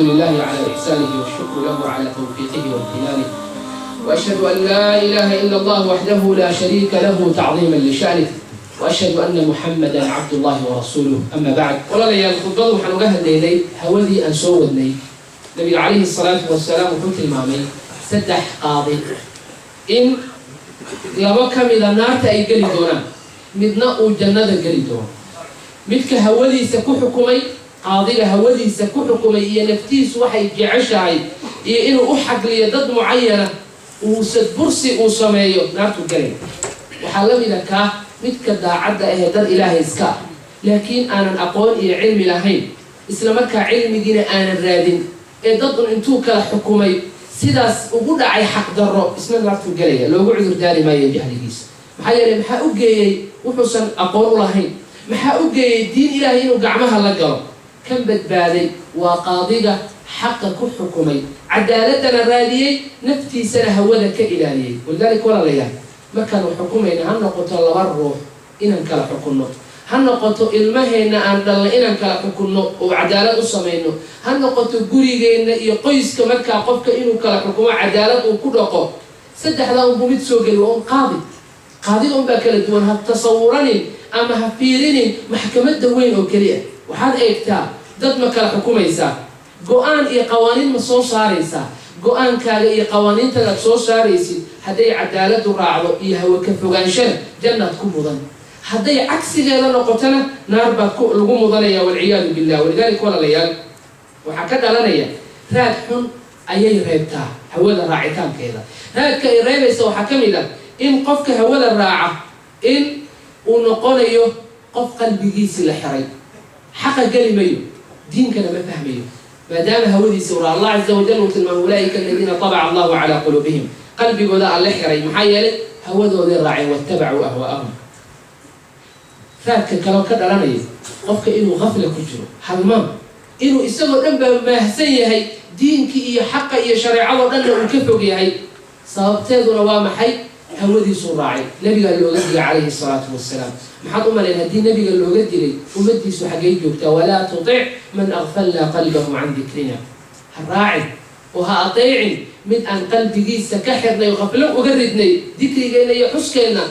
الحمد لله على إحسانه، والشكر له على توفيقه وامتنانه، وأشهد أن لا إله إلا الله وحده لا شريك له تعظيما لشأنه، وأشهد أن محمدا عبد الله ورسوله. أما بعد، walaalayaal, khudbadu waxaan uga hadlaynay hawadii aan soo wadnay. Nabiga calayhi salaatu wasalaam wuxuu tilmaamay saddex qaadi in labo ka mida naarta ay geli doonaan, midna uu jannada geli doono. Midka hawadiisa ku xukumay, qaadiga hawadiisa ku xukumay iyo naftiisu waxay jeceshahay iyo inuu u xagliyo dad mucayana, uusa bursi uu sameeyo, naartu gelay. Waxaa la mida kaa midka daacadda ahee dad Ilaahay iska ah, laakiin aanan aqoon iyo cilmi lahayn, isla markaa cilmigiina aanan raadin, ee dad un intuu kala xukumay sidaas ugu dhacay xaqdarro, isna naartuu gelaya. Loogu cudur daari maayo jahligiisa. Maxaa yeelay, maxaa u geeyey wuxuusan aqoon u lahayn? Maxaa u geeyey diin Ilaahay inuu gacmaha la galo? Kan badbaaday waa qaadiga xaqa ku xukumay, cadaaladana raadiyey, naftiisana hawada ka ilaaliyey. Walidaalika, walaalayaal, markaanu xukumayna, ha noqoto laba ruux inaan kala xukunno, ha noqoto ilmaheenna aan dhalnay inaan kala xukunno oo cadaalad u samayno, ha noqoto gurigeenna iyo qoyska, markaa qofka inuu kala xukumo, cadaalad uu ku dhaqo, saddexdaa unbuu mid soo geli. Waa un qaadi. Qaadiga unbaa kala duwan. Ha tasawuranin ama ha fiirinin maxkamadda weyn oo keliya. Waxaad eegtaa, dad ma kala xukumaysaa? Go-aan iyo qawaaniin ma soo saaraysaa? Go-aankaaga iyo qawaaniintan aad soo saaraysid hadday cadaaladu raacdo iyo hawe ka fogaanshana, jannaad ku mudan. Hadday cagsigeeda noqotona, naar baad ku lagu mudanaya, walciyaadu billah. Walidaalika, walaalayaal, waxaa ka dhalanaya raad xun ayay reebtaa hawada raacitaankeeda. Raadka ay reebaysa waxaa ka mid ah in qofka hawada raaca in uu noqonayo qof qalbigiisii la xiray. Xaqa geli mayo, diinkana ma fahmayo, maadaama hawadiisa ura. Allah caza wajal uu tilmaamay: أولئك الذين طبع الله على قلوبهم. Qalbigooda Alle xiray. Maxaa yeelay, hawadooday raaceen، واتبعوا أهواءهم. Raadka kaloo ka dhalanaya, qofka inuu qafla ku jiro, halmaam, inuu isagoo dhan baa maahsan yahay, diinkii iyo xaqa iyo shareecadoo dhanna uu ka fog yahay. Sababteeduna waa maxay? Hawadiisuu raacay. Nabigaa looga digay calayhi salaatu wasalaam. Maxaad u malayn haddii Nebiga looga dilay, ummaddiisu xaggay joogtaa? ولا تطع من أغفلنا قلبه عن ذكرنا. Ha raacin oo ha ateecin mid aan qalbigiisa ka xirnay oo qaflo uga ridnay dikrigeenna iyo xuskeenna,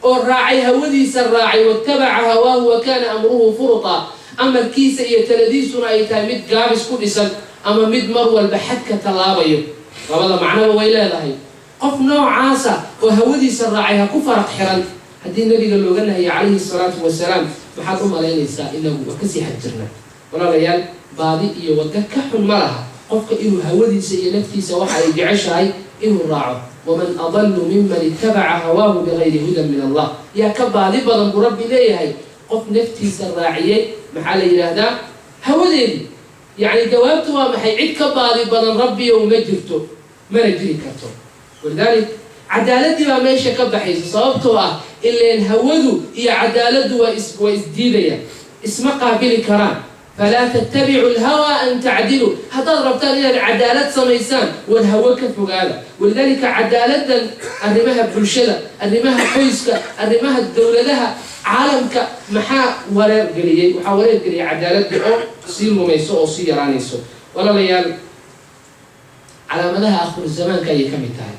oo raacay hawadiisa raacay. واتبع هواه وكان أمره فرطا. Amarkiisa iyo taladiisuna ay tahay mid gaabis ku dhisan ama mid mar walba xadka tallaabayo. Labada macnoba way leedahay. Qof noocaasa oo hawadiisa raacay ha ku faraq xiran. Haddii Nabiga looga nahiyay calayhi salaatu wasalaam, maxaad u malaynaysaa inagu? Waa kasii xad jirna, walaalayaal. Baadi iyo waddo ka xun ma laha qofka inuu hawadiisa iyo naftiisa waxa ay jeceshahay inuu raaco. ومن أضل ممن اتبع هواه بغير هدى من الله. Yaa ka baadi badan, buu Rabbi leeyahay, qof naftiisa raaciyey, maxaa la yidhaahdaa, hawadeedii? Yacni, jawaabtu waa maxay? Cid ka baadi badan, Rabbiyow, ma jirto, mana jiri karto. Walidalik, cadaaladii baa meesha ka baxaysa, sababtoo ah ileen hawadu iyo cadaaladdu waa isdiidayaan, isma qaabili karaan. فلا تتبعوا الهوى أن تعدلوا. Haddaad rabtaan inaad cadaalad samaysaan, war hawo ka fogaada. Walidaalika, cadaaladan arrimaha bulshada, arrimaha qoyska, arrimaha dowladaha caalamka maxaa wareer geliyey? Waxaa wareer geliyay cadaaladii oo sii lumayso oo sii yaraanayso. Walaalayaal, calaamadaha akhiru zamaanka ayay ka mid tahay.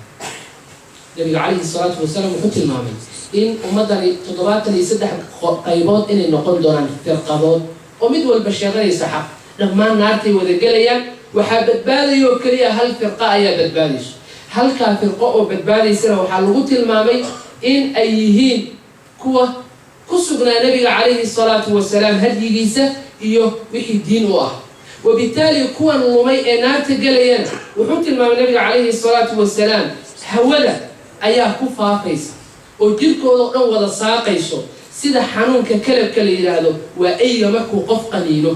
Nabiga calayhi salaatu wasalaam wuxuu tilmaamay in ummaddani 73 qaybood inay noqon doonaan, firqadood, oo mid walba sheeganaysa xaq. Dhammaan naartay wada gelayaan. Waxaa badbaadaya oo keliya hal firqa ayaa badbaadayso. Halkaa firqo oo badbaadaysana waxaa lagu tilmaamay in ay yihiin kuwa ku sugnaa Nabiga calayhi salaatu wasalaam hadyigiisa iyo wixii diin u ah. Wabitaali, kuwan lumay ee naarta gelayana, wuxuu tilmaamay Nabiga calayhi salaatu wasalaam, hawada ayaa ku faafaysa oo jirkooda o dhan wada saaqayso, sida xanuunka kalabka la yidhaahdo. Waa eyga markuu qof qaniino.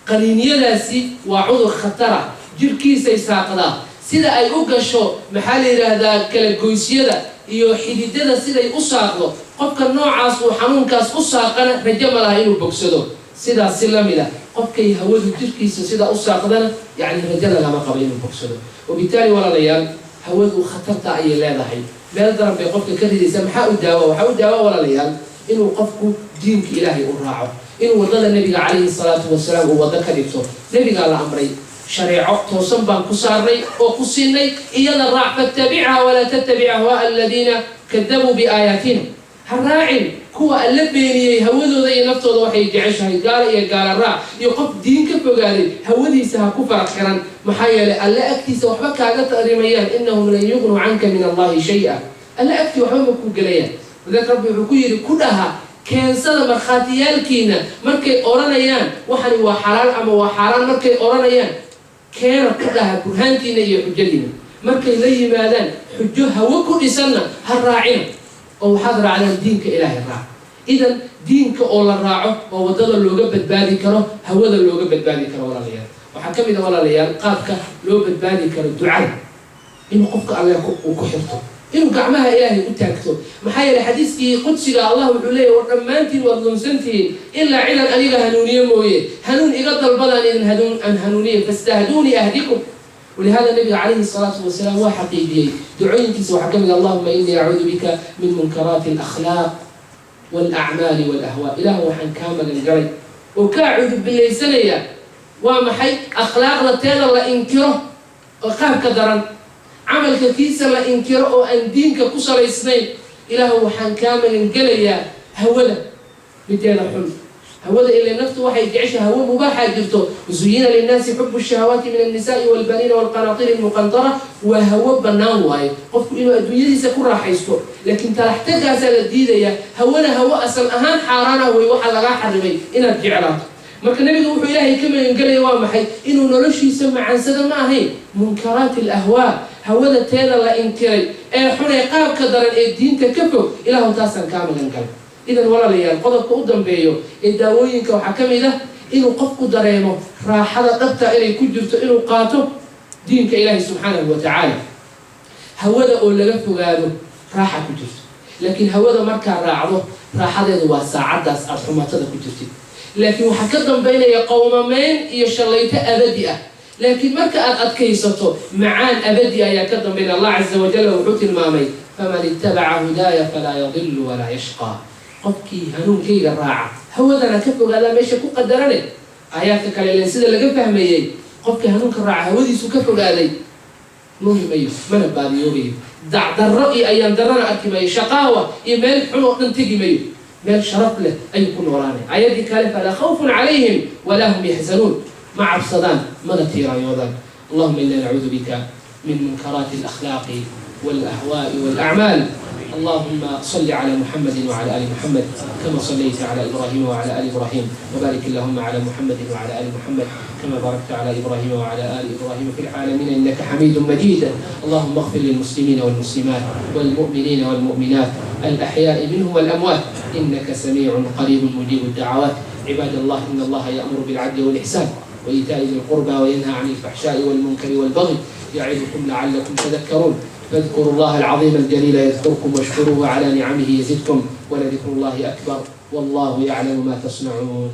Qaniinyadaasi waa cudur khatara, jirkiisay saaqdaa. Sida ay u gasho, maxaa la yidhaahdaa, kala goysyada iyo xididada siday u saaqdo, qofka noocaas uu xanuunkaas u saaqana, rajo ma laha inuu bogsado. Sidaas si lamid a, qofkay hawadu jirkiisa sidaa u saaqdana, yacni, rajada lama qabo inuu bogsado. Wabitaali, walaalayaal, hawadu khatarta ayay leedahay, meel daran bay qofka ka ridaysa. Maxaa u daawa? Waxaa u daawa, walaalayaal, inuu qofku diinka Ilaahay u raaco, inuu waddada Nebiga calayhi salaatu wasalaam uu waddo ka dhigto. Nebigaa la amray. Shareeco toosan baan ku saarnay oo ku siinay, iyada raac. فاتبعها ولا تتبع أهواء الذين كذبوا بآياتنا. Ha raacin kuwa Alla beeniyey hawadooda iyo naftooda waxay jeceshahay. Gaala iyo gaala raac iyo qof diin ka fogaaday hawadiisa ha ku faraq xiran, maxaa yeelay Alle agtiisa waxba kaaga tarimayaan. إنهم لن يغنوا عنك من الله شيئا. Alle agtii waxba ma ku gelayaan. Wadaak Rabbi wuxuu ku yidhi, ku dhaha: keensada markhaatiyaalkiina markay odhanayaan waxani waa xalaal ama waa xaaraan. Markay odhanayaan, keena, ku dhaha, burhaantiina iyo xujadiina. Markay la yimaadaan xujo hawo ku dhisanna, ha raacina oo waxaad raacdaan diinka Ilaahay raac. Idan diinka oo la raaco oo waddada looga badbaadi karo hawada looga badbaadi karo. Walaalayaal, waxaa ka mid a, walaalayaal, qaabka loo badbaadi karo ducada, inuu qofka Alle uu ku xirto, inuu gacmaha Ilaahay u taagto. Maxaa yeelay xadiiskii qudsiga Allah wuxuu leeyahy: war dhammaantiin waad lunsantihiin ilaa cidan aniga hanuuniye mooye. Hanuun iga dalbadaan idin hanuun aan hanuuniye. فاستهدوني أهدكم. ولهذا النبي عليه الصلاة والسلام waa xaqiijiyey ducooyinkiisa. Waxaa ka mid: اللهم إني أعوذ بك من منكرات الأخلاق والأعمال والأهواء. Ilaah, waxaan kaa magan galay oo kaa cudubilaysanaya, waa maxay? Akhlaaqda teeda la inkiro oo qaabka daran, camalka kiisa la inkiro oo aan diinka ku salaysnayn. Ilaahu, waxaan kaa magan gelayaa hawada mideeda xun. Hawada ila naftu waxay jecesha, hawo mubaaxaa jirto. زين للناس حب الشهوات من النساء والبنين والقناطير المقنطرة. Waa hawo bannaan waaye qofku inuu adduunyadiisa ku raaxaysto, laakiin talaxtagaasaa la diidaya. Hawana hawo asal ahaan xaaraana wey waxaa lagaa xarimay inaad jeclaato. Marka nabiga wuxuu Ilaahay ka magangelaya waa maxay? Inuu noloshiisa macaansado ma ahayn. منكرات الأهواء, hawada teeda la inkiray ee xunee qaabka daran ee diinta ka fog, Ilaahu taasaan kaa magan galay. Idan walaalayaal, qodobka u dambeeyo ee daawooyinka waxaa ka mid ah inuu qofku dareemo raaxada dhabta inay ku jirto inuu qaato diinka Ilaahay subxaanahu wa tacaala. Hawada oo laga fogaado raaxa ku jirto, laakiin hawada markaa raacdo, raaxadeedu waa saacaddaas aada xumaatada ku jirtid, laakiin waxaa ka dambaynaya qowmameyn iyo shallayto abadi ah. Laakiin marka aad adkaysato, macaan abadi ayaa ka dambaynaya. Allah caza wajalla wuxuu tilmaamay: فمن اتبع هداي فلا يضل ولا يشقى. Qofkii hanuunkayga raaca, hawadana ka fogaadaa meesha ku qadarane. Aayaadka kale ilen sida laga fahmayey, qofkii hanuunka raaca, hawadiisu ka fogaaday, lumi mayo, mana baadiyoobayo, dacdarro iyo ayaan darrana arki mayo, shaqaawa iyo meel xun oo dhan tegi mayo, meel sharaf leh ayuu ku noolaanay. Ayaddii kale: فلا خوف عليهم ولا هم يحزنون. Ma cabsadaan mana tiiraanyoodaan. اللهم إنا نعوذ بك من منكرات الأخلاق والأهواء والأعمال. اللهم صل على محمد وعلى آل محمد كما صليت على إبراهيم وعلى آل إبراهيم، وبارك اللهم على محمد وعلى آل محمد كما باركت على إبراهيم وعلى آل إبراهيم في العالمين إنك حميد مجيد. اللهم اغفر للمسلمين والمسلمات والمؤمنين والمؤمنات الأحياء منهم والأموات، إنك سميع قريب مجيب الدعوات. عباد الله، إن الله يأمر بالعدل والإحسان وإيتاء ذي القربى وينهى عن الفحشاء والمنكر والبغي يعظكم لعلكم تذكرون. فاذكروا الله العظيم الجليل يذكركم، واشكروه على نعمه يزدكم، ولذكر الله أكبر، والله يعلم ما تصنعون.